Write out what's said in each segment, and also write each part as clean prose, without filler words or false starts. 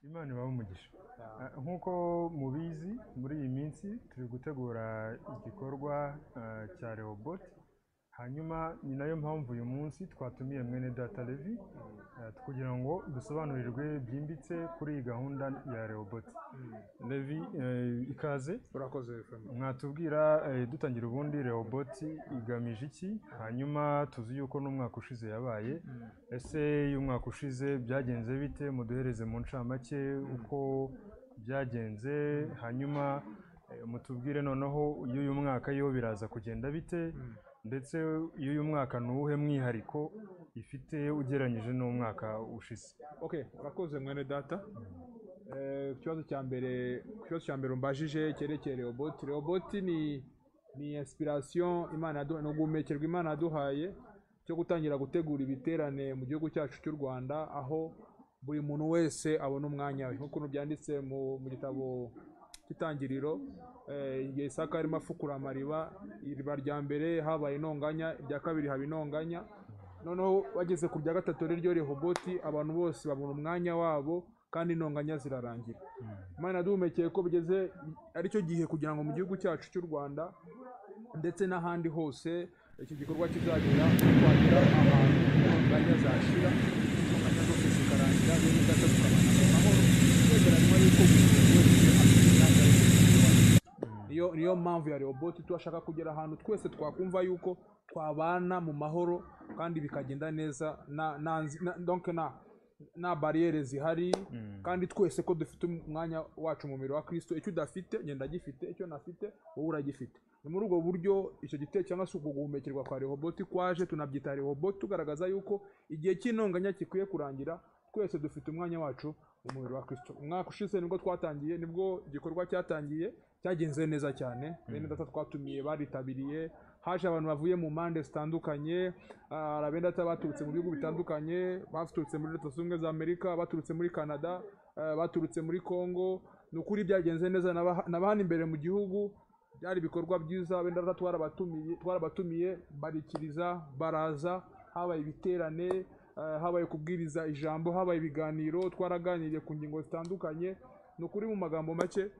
Imana ibahe umugisha. Nk'uko mubizi, muri iyi minsi turi gutegura igikorwa cya Rehoboth. Hanyuma ni nayo mpamvu uyu munsi twatumiye mwene data Levi kugira ngo dusobanurirwe byimbitse kuri iyi gahunda ya Rehoboth. Levi, ikaze. Urakoze, Efraim. Mwatubwira, dutangira, ubundi Rehoboth igamije iki? Hanyuma tuzi yuko n'umwaka ushize yabaye. Ese y'umwaka ushize byagenze bite? Muduhereze mu ncamake uko byagenze, hanyuma mutubwire noneho y'uyu mwaka yo biraza kugenda bite, ndetse y'uyu mwaka ni uwuhe mwihariko ifite ugereranyije n'umwaka ushize? Okay, urakoze mwene data. Ku kibazo cya mbere umbajije cyerekeye Rehoboth, Rehoboth ni inspiration Imana yaduhaye, ni uguhumekerwa Imana yaduhaye cyo gutangira gutegura ibiterane mu gihugu cyacu cy'u Rwanda, aho buri muntu wese abona umwanya we, nk'ukuntu byanditse mu gitabo cy'Itangiriro, igihe Isaka arimo afukura amariba. Iriba rya mbere habaye intonganya, irya kabiri haba intonganya, noneho bageze ku rya gatatu, ryo Rehoboti, abantu bose babona umwanya wabo kandi intonganya zirarangira. Imana yaduhumekeye ko bigeze aricyo gihe kugira ngo mu gihugu cyacu cy'u Rwanda ndetse n'ahandi hose iki gikorwa kizagera, twagera ahantu intonganya zashira, intonganya zose zikarangira, bene data tukabana mu mahoro, twemeranywa yuko buri muntu wese afite imyanya ye mu mubiri wa Kristo. Niyo mpamvu ya Rehoboth. Turashaka kugera ahantu twese twakumva yuko twabana mu mahoro kandi bikagenda neza, na, na, na, donc na bariyeri zihari, kandi twese ko dufite umwanya wacu mu mubiri wa Kristo. Icyo udafite ngenda gifite, icyo nafite wowe uragifite. Ni muri ubwo buryo icyo gitero cyangwa se ubwo guhumekerwa kwa Rehoboth kwaje. Tunabyita Rehoboth tugaragaza yuko igihe cy'intonganya gikwiye kurangira, twese dufite umwanya wacu mu mubiri wa Kristo. Umwaka ushize nibwo twatangiye, nibwo igikorwa cyatangiye. Cyagenze neza cyane. Bene data twatumiye baritabiriye, haje abantu bavuye mu mpande zitandukanye. Hari bene data baturutse mu bihugu bitandukanye, baturutse muri Leta Zunze Ubumwe za Amerika, baturutse muri Canada, baturutse muri Congo. Ni ukuri byagenze neza. N'aba hano imbere mu gihugu byari ibikorwa byiza. Bene data twarabatumiye barikiriza, baraza. Habaye ibiterane, habaye kubwiriza ijambo, habaye ibiganiro, twaraganiriye ku ngingo zitandukanye. Ni ukuri, mu magambo make,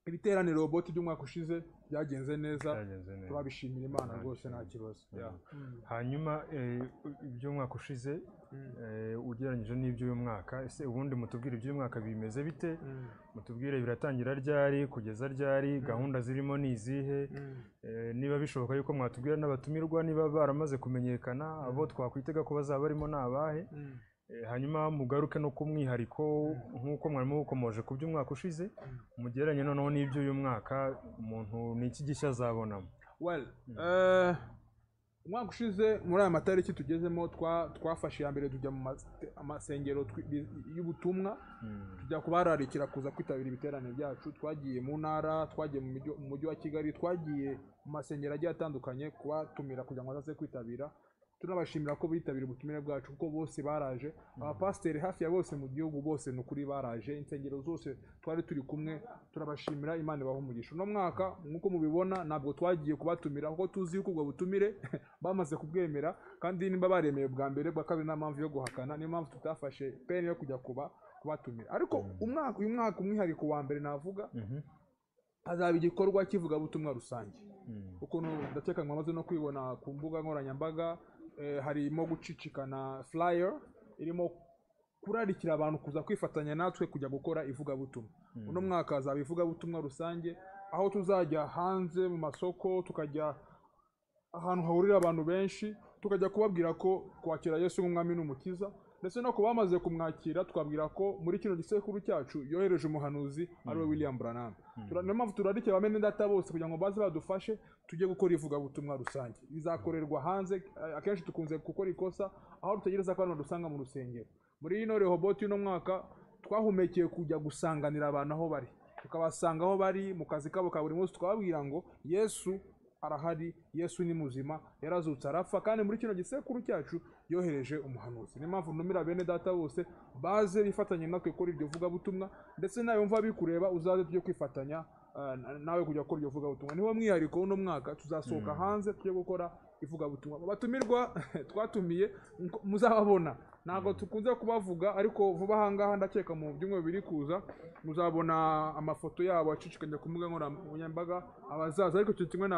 ibiterane Rehoboth by'umwaka ushize byagenze neza. Byagenze neza. Turabishimira Imana rwose, nta kibazo. Yeah. Hanyuma iby'umwaka ushize ugereranyije n'iby'uyu mwaka, ese ubundi mutubwire iby'uyu mwaka bimeze bite? Mutubwire biratangira ryari, kugeza ryari, gahunda zirimo ni izihe? Niba bishoboka yuko mwatubwira n'abatumirwa, niba baramaze kumenyekana, abo twakwitega ko bazaba barimo ni abahe? Hanyuma mugaruke no ku mwihariko, nk'uko mwari mukomoje ku by'umwaka ushize, mugereranye noneho n'iby'uyu mwaka, umuntu ni iki gishya azabonamo? Well, umwaka ushize muri aya matariki tugezemo twafashe iya mbere tujya mu amasengero y'ubutumwa, tujya kubararikira kuza kwitabira ibiterane byacu. Twagiye mu ntara, twagiye mu mujyi wa Kigali, twagiye mu masengero agiye atandukanye kubatumira kugira ngo bazaze kwitabira. Tunabashimira ko bitabira ubutumire bwacu, kuko bose baraje. Abapasiteri hafi ya bose mu gihugu, bose ni ukuri baraje, insengero zose twari turi kumwe. Turabashimira, Imana ibaha umugisha. Uno mwaka, nk'uko mubibona, ntabwo twagiye kubatumira, kuko tuzi yuko ubwo butumire bamaze kubwemera, kandi nimba baremeye bwa mbere, bwa kabiri nta mpamvu yo guhakana. Niyo mpamvu tutafashe peine yo kujya kubatumira. Ariko uyu mwaka umwihariko wa mbere navuga, hazaba igikorwa cy'ivugabutumwa rusange. Ukuntu ndakeka mwamaze no kwibona ku mbuga nkoranyambaga, harimo gucicikana flyer irimo kurarikira abantu kuza kwifatanya natwe kujya gukora ivugabutumwa. Uno mwaka hazaba ivugabutumwa rusange, aho tuzajya hanze mu masoko, tukajya ahantu hahurira abantu benshi, tukajya kubabwira ko kwakira Yesu nk'umwami n'umukiza, ndetse no ku bamaze kumwakira twabwira ko muri kino gisekuru cyacu yohereje umuhanuzi, ariwe William Branham. Niyo mpamvu turarikira bene data bose kugira ngo baze badufashe tujye gukora ivugabutumwa rusange. Bizakorerwa hanze. Akenshi dukunze gukora ikosa aho dutegereza ko abantu badusanga mu rusengero. Muri ino Rehoboth y'uno mwaka twahumekeye kujya gusanganira abantu aho bari, tukabasanga aho bari mu kazi kabo ka buri munsi, tukababwira ngo Yesu arahari, Yesu ni muzima, yarazutse arapfa, kandi muri kino gisekuru cyacu yohereje umuhanuzi. Niyo mpamvu ntumira bene data bose baze bifatanye natwe gukora iryo vugabutumwa, ndetse nawe wumva bikureba uzaze tujye kwifatanya nawe kujya gukora iryo vugabutumwa. Niwo mwihariko w'uno mwaka, tuzasohoka hanze tujye gukora. ivugabutumwa. Abatumirwa twatumiye muzababona, ntabwo tukunze kubavuga, ariko vuba aha ngaha ndakeka mu byumweru biri kuza muzabona amafoto yabo acicikanye ku mbuga nkoranyambaga abazaza. Ariko icyo kimwe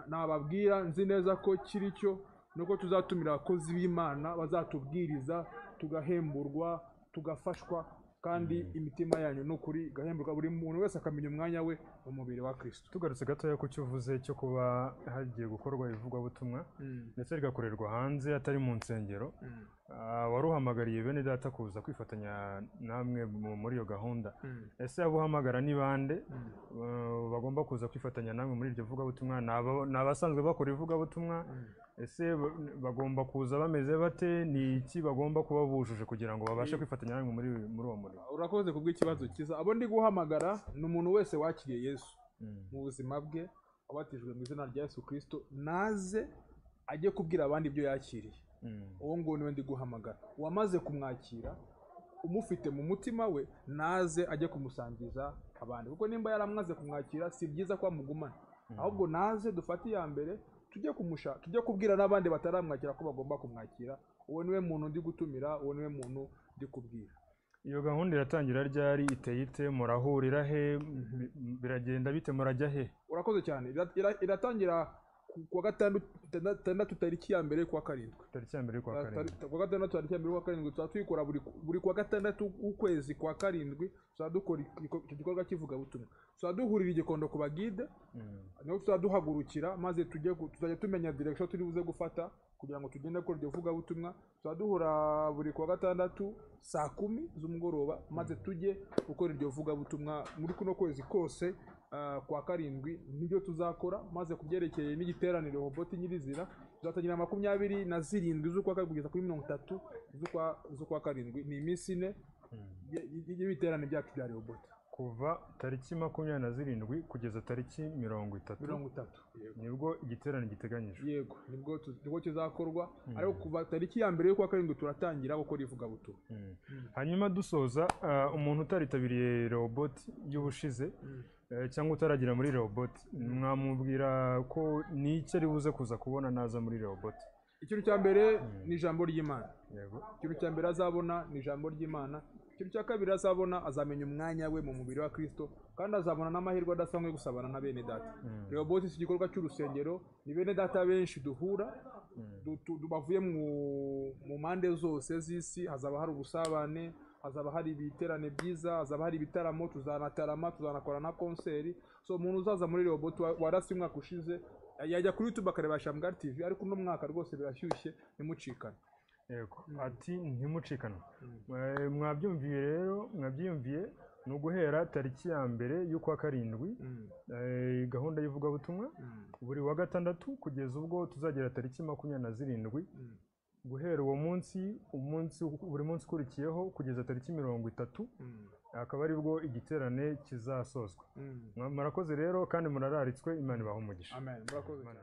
nababwira nzi neza ko kiri cyo, nuko tuzatumira abakozi b'Imana bazatubwiriza, tugahemburwa, tugafashwa, kandi imitima yanyu ni ukuri igahemburwa, buri muntu wese akamenya umwanya we mu mubiri wa Kristo. Tugarutse gatoya ku cyo uvuze cyo kuba hagiye gukorwa ivugabutumwa ndetse rigakorerwa hanze atari mu nsengero, wari uhamagariye bene data kuza kwifatanya namwe muri iyo gahunda. Ese abo uhamagara ni bande bagomba kuza kwifatanya namwe muri iryo vugabutumwa? Ni abasanzwe bakora ivugabutumwa? Ese bagomba kuza bameze bate? Ni iki bagomba kuba bujuje kugira ngo babashe kwifatanya namwe muri uwo murimo? Urakoze kubw'ikibazo cyiza. Abo ndi guhamagara ni umuntu wese wakiriye Yesu mu buzima bwe, wabatijwe mu izina rya Yesu Kristo, naze ajye kubwira abandi ibyo yakiriye. Uwo nguwo niwe ndi guhamagara. Uwamaze kumwakira umufite mu mutima we, naze ajye kumusangiza abandi, kuko nimba yaramaze kumwakira si byiza ko amugumana, ahubwo naze dufate iya mbere tujye kumusha, tujye kubwira n'abandi bataramwakira ko bagomba kumwakira. Uwo niwe muntu ndi gutumira, uwo niwe muntu ndi kubwira. Iyo gahunda iratangira ryari? Iteye ite? Murahurira he? Biragenda bite? Murajya he? Urakoze cyane. Iratangira kuwa gatandatu tariki ya mbere kuwa karindwi. Tariki ya mbere y'ukwa karindwi. Kuwa gatandatu tariki ya mbere kuwa karindwi tuzaba tuyikora buri kuwa gatandatu w'ukwezi kwa karindwi, tuzaba dukora icyo gikorwa cy'ivugabutumwa. Tuzaba duhurira i Gikondo ku bagide, niho tuzaba duhagurukira, maze tuzajya tumenya direction turi buze gufata kugira ngo tugende gukora iryo vugabutumwa. Tuzaba duhura buri kuwa gatandatu saa 10 z'umugoroba, maze tujye gukora iryo vugabutumwa muri kuno kwezi kose kwa karindwi, nibyo tuzakora. Maze kubyerekeye n'igiteraniro Rehoboti nyirizina, tuzatangira 27 z'ukwa karindwi kugeza kuri 30 z'ukwa karindwi. Ni iminsi ine y'ibiterane byacu bya Rehoboti. Kuva tariki 27 kugeza tariki 30. 30. Nibwo igiterane giteganyijwe. Yego, nibwo kizakorwa, ariko kuva tariki ya mbere y'ukwa karindwi turatangira gukora ivugabutumwa. Hanyuma dusoza, umuntu utaritabiriye Rehoboti y'ubushize cyangwa utaragera muri Rehoboti, mwamubwira ko ni iki ari buze kuza kubona naza muri Rehoboti? Ikintu cya mbere ni ijambo ry'Imana. Yego. Ikintu cya mbere azabona ni ijambo ry'Imana. Ikintu cya kabiri azabona, azamenya umwanya we mu mubiri wa Kristo, kandi azabona n'amahirwe adasanzwe yo gusabana na bene data. Rehoboti si igikorwa cy'urusengero, ni bene data benshi duhura, bavuye mu mpande zose z'isi. Hazaba hari ubusabane, hazaba hari ibiterane byiza, hazaba hari ibitaramo, tuzanatarama, tuzanakora na konseri. So umuntu uzaza muri Rehoboti warasi umwaka ushize yajya kuri YouTube akareba Shamgar TV, ariko uno mwaka rwose birashyushye, ntimucikane. Yego, ati ntimucikane. Mwabyumviye rero, mwabyiyumviye, ni uguhera tariki ya mbere y'ukwa karindwi, gahunda y'ivugabutumwa buri wa gatandatu kugeza ubwo tuzagera tariki 27. Guhera uwo munsi, buri munsi ukurikiyeho kugeza tariki 30, akaba aribwo igiterane kizasozwa. Murakoze rero kandi murararitswe, Imana ibahe umugisha. Amen. Murakoze cyane.